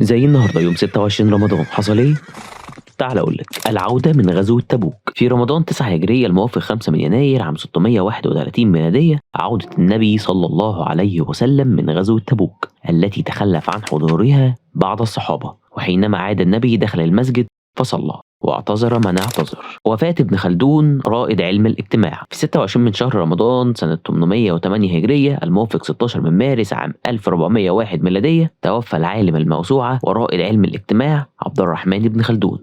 زي النهارده يوم 26 رمضان حصل ايه؟ تعال اقول لك. العودة من غزوة تبوك في رمضان 9 هجرية الموافق 5 من يناير عام 631 ميلادية، عودة النبي صلى الله عليه وسلم من غزوة تبوك التي تخلف عن حضورها بعض الصحابة، وحينما عاد النبي دخل المسجد فصلى واعتذر من اعتذر. وفاة ابن خلدون رائد علم الاجتماع في 26 من شهر رمضان سنة 808 هجرية الموافق 16 من مارس عام 1401 ميلادية، توفى العالم الموسوعة ورائد علم الاجتماع عبد الرحمن بن خلدون،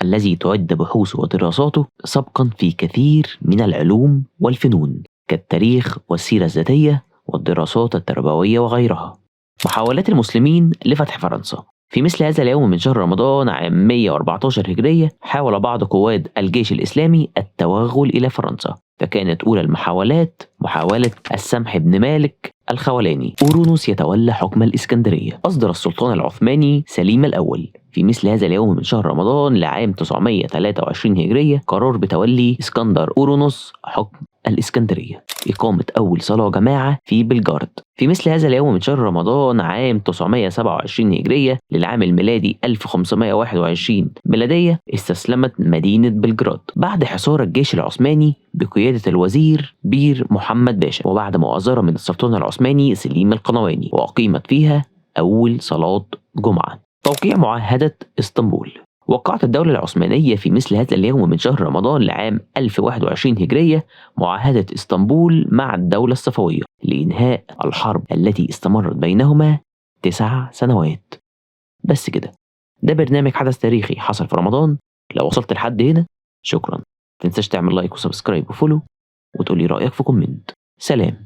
الذي تعد بحوثه ودراساته سبقا في كثير من العلوم والفنون كالتاريخ والسيرة الذاتية والدراسات التربوية وغيرها. محاولات المسلمين لفتح فرنسا في مثل هذا اليوم من شهر رمضان عام 114 هجرية، حاول بعض قواد الجيش الإسلامي التوغل إلى فرنسا، فكانت أولى المحاولات محاولة السمح بن مالك الخولاني. أورونوس يتولى حكم الإسكندرية. أصدر السلطان العثماني سليم الأول في مثل هذا اليوم من شهر رمضان لعام 923 هجرية قرار بتولي اسكندر أورونوس حكم الإسكندرية. إقامة أول صلاة جماعة في بلجارد في مثل هذا اليوم من شهر رمضان عام 927 هجرية للعام الميلادي 1521 ميلادية، استسلمت مدينة بلجراد بعد حصار الجيش العثماني بقيادة الوزير بير محمد باشا، وبعد مؤازرة من السلطان العثماني سليم القنواني، وأقيمت فيها أول صلاة جمعة. توقيع معاهدة اسطنبول. وقعت الدولة العثمانية في مثل هذا اليوم من شهر رمضان لعام 1021 هجرية معاهدة اسطنبول مع الدولة الصفوية لإنهاء الحرب التي استمرت بينهما 9 سنوات. بس كده، ده برنامج حدث تاريخي حصل في رمضان. لو وصلت لحد هنا شكرا، متنساش تعمل like و subscribe و follow وتقولي رأيك في comment. سلام.